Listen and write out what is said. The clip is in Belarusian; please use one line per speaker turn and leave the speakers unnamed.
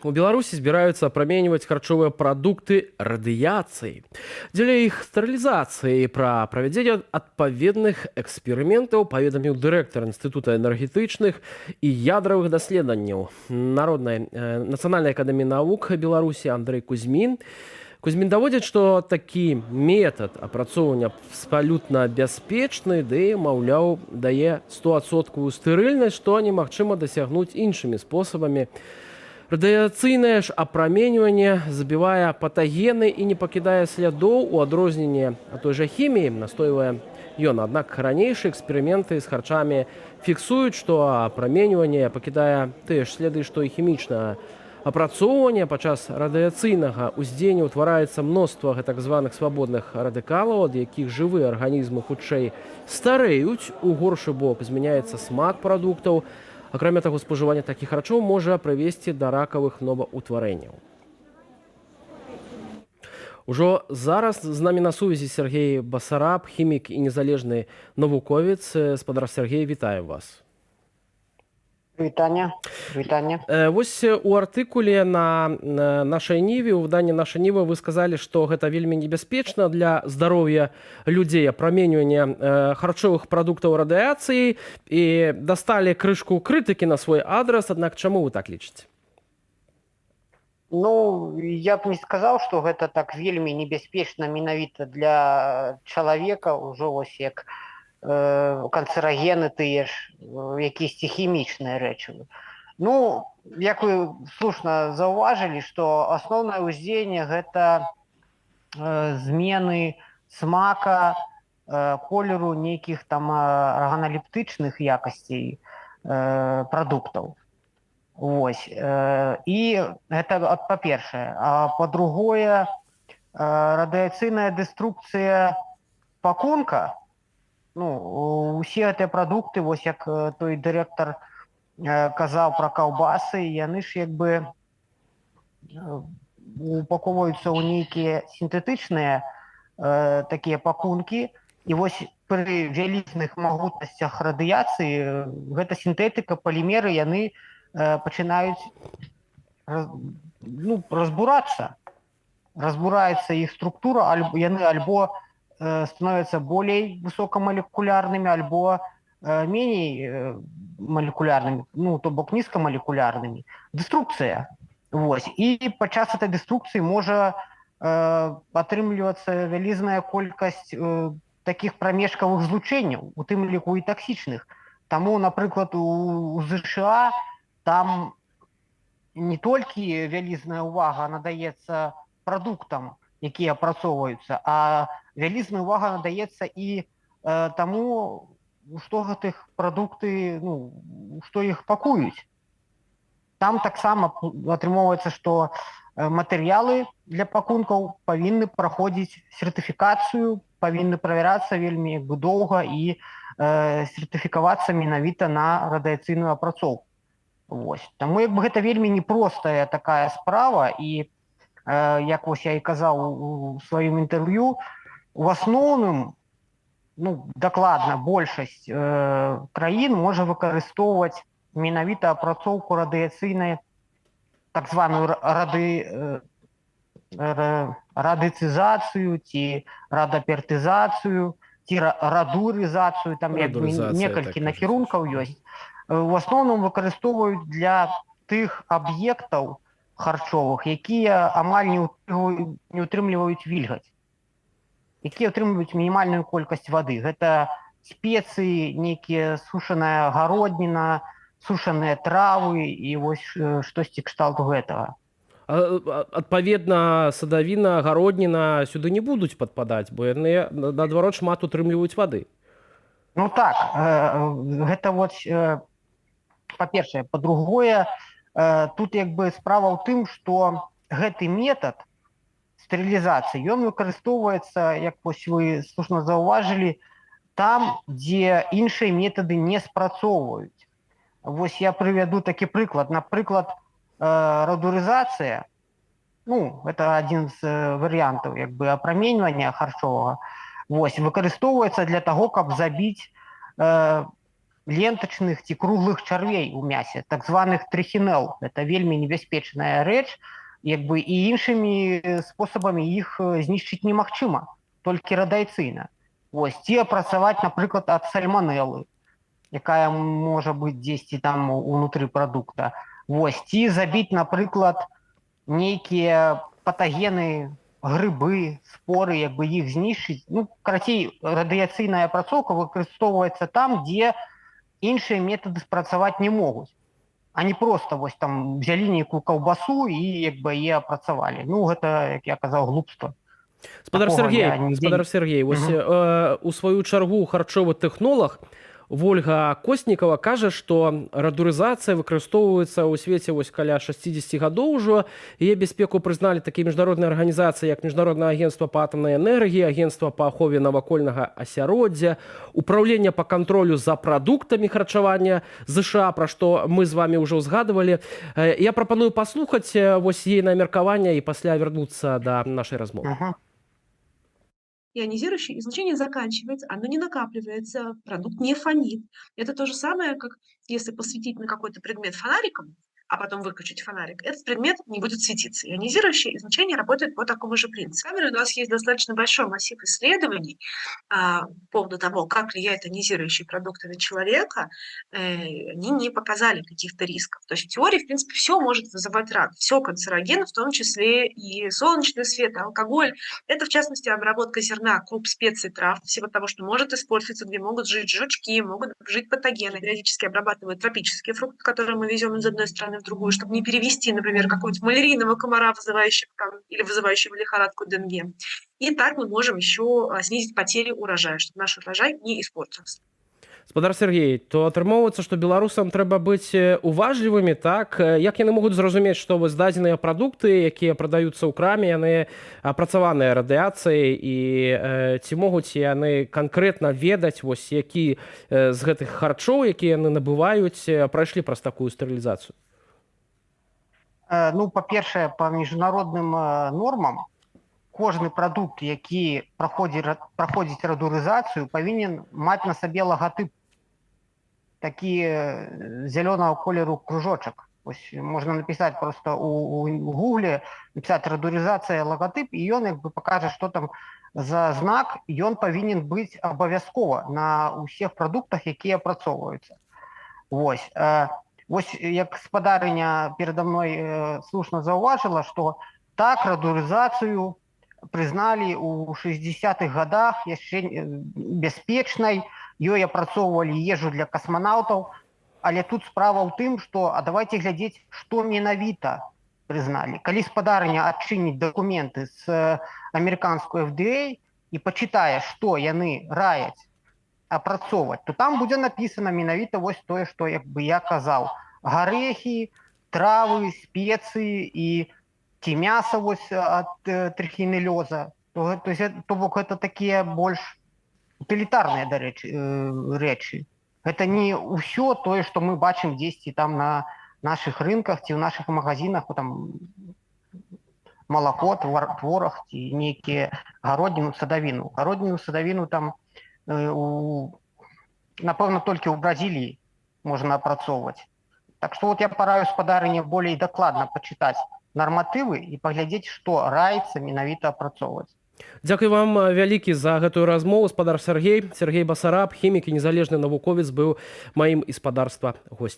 У Беларусі збіраюцца апраменьваць харчовыя прадукты радыяцыяй. Дзеля іх стэрылізацыі пра правядзенне адпаведных эксперыментаў паведаміў дырэктар Інстытута энергетычных і ядравых даследаванняў Народнай Нацыянальнай акадэміі навук Беларусі Андрэй Кузьмін. Кузьмін даводзіць, што такі метад апрацоўвання абсалютна бяспечны, ды, маўляў, дае 100-адсоткавую стэрыльнасць, што немагчыма дасягнуць іншымі спосабамі. Радыяцыйнае ж апраменьванне забівае патагены і не пакідае слядоў, у адрозненне ад той жа хіміі, настойвае ён. Аднак ранейшыя эксперыменты з харчамі фіксуюць, што апраменьванне пакідае тыя ж следы, што і хімічнае апрацоўванне. Падчас радыяцыйнага ўздзеяння ўтвараецца мноства гэтак званых свабодных радыкалаў, ад якіх жывыя арганізмы хутчэй старэюць, у горшы бок змяняецца смак прадуктаў. Акрамя таго, спажыванне такіх харчоў можа прывесці да ракавых новаўтварэнняў. Ужо зараз з намі на сувязі Сяргей Басараб, хімік і незалежны навуковец. Спадар Сяргей, вітаем вас.
Вітанне, вітанне.
Вось у артыкуле на Нашай Ніве, у выданні «Наша Ніва», вы сказалі, што гэта вельмі небяспечна для здароўя людзей, апраменьванне харчовых прадуктаў радыяцыяй, і дасталі крышку крытыкі на свой адрас. Аднак чаму вы так лічыце?
Ну, я б не сказаў, што гэта так вельмі небяспечна менавіта для чалавека, ўжо вось як канцэрагены тыя ж, якісьці хімічныя рэчывы. Ну, як вы слушна заўважылі, што асноўнае ўздзеянне гэта змены смака, колеру, нейкіх там арганалептычных якасцей прадуктаў. Вось. І гэта па-першае. А па-другое, радыяцыйная дэструкцыя пакунка, ну, усе гэтыя прадукты, вось як той дырэктар казаў пра каўбасы, яны ж як бы упаковваюцца ў нейкія сінтэтычныя такія пакункі, і вось пры вялізных магутнасцях радыяцыі гэта сінтэтыка, палімеры, яны пачынаюць ну, разбурацца, разбураецца іх структура, альбо яны альбо становятся болей высокамалекулярнымі, альбо меней малекулярнымі, ну, то бок нізкамалекулярнымі. Дэструкцыя. Вось. І падчас этой дэструкцыі можа атрымлівацца вялізная колькасць такіх прамежкавых злучэнняў, у тым ліку і таксічных. Таму, напрыклад, у ЗША там не толькі вялізная ўвага надаецца прадуктам, якія апрацоўваюцца, а вялізная ўвага надаецца і таму, што гэтых прадукты, ну, што іх пакуюць. Там таксама атрымоўваецца, што матэрыялы для пакункаў павінны праходзіць сертыфікацыю, павінны правярацца вельмі як бы доўга і сертыфікавацца менавіта на радыяцыйную апрацоўку. Вось. Таму як бы гэта вельмі непростая такая справа і як вось я і казаў у сваім інтэрв'ю, у асноўным, ну, дакладна большасць краін можа выкарыстоўваць менавіта апрацоўку радыяцыйнай, так званую радыцызацыю ці радапертызацыю, ці радурызацыю, там як бы
Радурызацыя,
некалькі
так кажуць.
накірункаў ёсць. У асноўным выкарыстоўваюць для тых аб'ектаў харчовых, якія амаль не ўтрымліваюць вільгаць, якія ўтрымліваюць мінімальную колькасць вады. Гэта спецыі, нейкія сушаная гародніна, сушаныя травы і вось штосьці кшталту гэтага.
Адпаведна, садавіна, гародніна сюды не будуць падпадаць, бо яны наадварот шмат утрымліваюць вады.
Ну так, гэта вот па-першае. Па-другое, тут як бы справа ў тым, што гэты метад стэрылізацыі, ён выкарыстоўваецца, як вось вы слушна заўважылі, там, дзе іншыя метады не спрацоўваюць. Вось я прывяду такі прыклад. Напрыклад, радурызацыя, ну, это адзін з варыянтаў як бы апраменьвання харчовага, вось, выкарыстоўваецца для таго, каб забіць лентачных ці круглых чарвей у мясе, так званых трыхінел. Это вельмі небяспечная рэч, як бы, і іншымі спосабамі іх знішчыць немагчыма, толькі радыяцыйна. Вось, ці апрацаваць, напрыклад, ад сальманелы, якая можа быць дзесьці там унутры прадукта. Вось, ці забіць, напрыклад, нейкія патагены, грыбы, споры, як бы, іх знішчыць. Ну, карацей, радыяцыйная апрацоўка выкарыстоўваецца там, дзе іншыя метады спрацаваць не могуць, а не просто вось там взялі нейкую каўбасу і як бы яе апрацавалі. Ну, гэта, як я казаў, глупства.
Спадар
Такога
Сергей,
я нідзе
спадар Сергей, вось у сваю чаргу харчовы тэхнолаг Вольга Коснікава кажа, што радурызацыя выкарыстоўваецца ў свеце вось каля 60 гадоў ужо. Яе бяспеку прызналі такія міжнародныя арганізацыі, як Міжнароднае агенцтва па атамнай энергіі, агенцтва па ахове навакольнага асяроддзя, упраўлення па кантролю за прадуктамі харчавання ЗША, пра што мы з вами ўжо ўзгадывалі. Я прапаную паслухаць вось ейнае меркаванне і пасля вярнуцца да нашай размовы.
Ионизирующее излучение заканчивается, оно не накапливается, продукт не фонит. Это то же самое, как если посветить на какой-то предмет фонариком, а потом выключить фонарик, этот предмет не будет светиться. Ионизирующее излучение работает по такому же принципу. У нас есть достаточно большой массив исследований по поводу того, как влияют ионизирующие продукты на человека. Они не показали каких-то рисков. То есть в теории, в принципе, все может вызывать рак, все канцероген, в том числе и солнечный свет, и алкоголь. Это, в частности, обработка зерна, круп, специй, трав, всего того, что может использоваться, где могут жить жучки, могут жить патогены. Периодически обрабатывают тропические фрукты, которые мы везем из одной страны в другую, чтобы не перевезти, например, какого-нибудь малярийного комара, вызывающего там, или вызывающего лихорадку денге. И так мы можем еще снизить потери урожая, чтобы наш урожай не испортился.
Спадар Сергей, то атрымоўваецца, што беларусам трэба быць уважлівымі, так? Як яны могуць зразумець, што вось дадзеныя прадукты, якія прадаюцца ў краме, яны апрацаваныя радыяцыяй, і ці могуць яны канкрэтна ведаць, вось які з гэтых харчоў, якія яны набываюць, прайшлі праз такую стэрылізацыю?
Ну, па-першае, па міжнародным нормам кожны прадукт, які праходзіць радурызацыю, павінен маць на сабе лагатып, такі зялёнага колеру кружочак. Ось можна напісаць просто у гугле, написать «радурызацыя лагатып», і ён як бы пакажа, што там за знак. Ён павінен быць абавязкова на ўсіх прадуктах, якія апрацоўваюцца. Вось, вось як спадарыня перада мной слушна заўважыла, што так, радурызацыю прызналі ў 60-х годах яшчэ бяспечнай, ёй апрацоўвалі ежу для касманаўтаў, але тут справа ў тым, што а давайте глядзець, што менавіта прызналі. Калі спадарыня адчыніць дакументы з амерыканскую FDA і пачытае, што яны раяць апрацоўваць, то там будзе напісана менавіта вось тое, што як бы я казаў: гарэхі, травы, спецыі і ці мяса вось ад трыхінелёза. То есть, то бок гэта такія больш утылітарныя, дарэчы, рэчы. Гэта не ўсё тое, што мы бачым дзесьці там на нашых рынках ці ў нашых магазинах, там малако, творог ці нейкія гародніну, садавіну. Гародніну, садавіну там напэўна, толькі ў Бразіліі можна апрацоўваць. Так што вот я параю спадарыне болей дакладна пачытаць нарматывы і паглядзець, што раіцца менавіта апрацоўваць.
Дзякуй вам вялікі за гэтую размову, спадар Сергей. Сергей Басараб, хімік і незалежны навуковец, быў маім і спадарства госцем.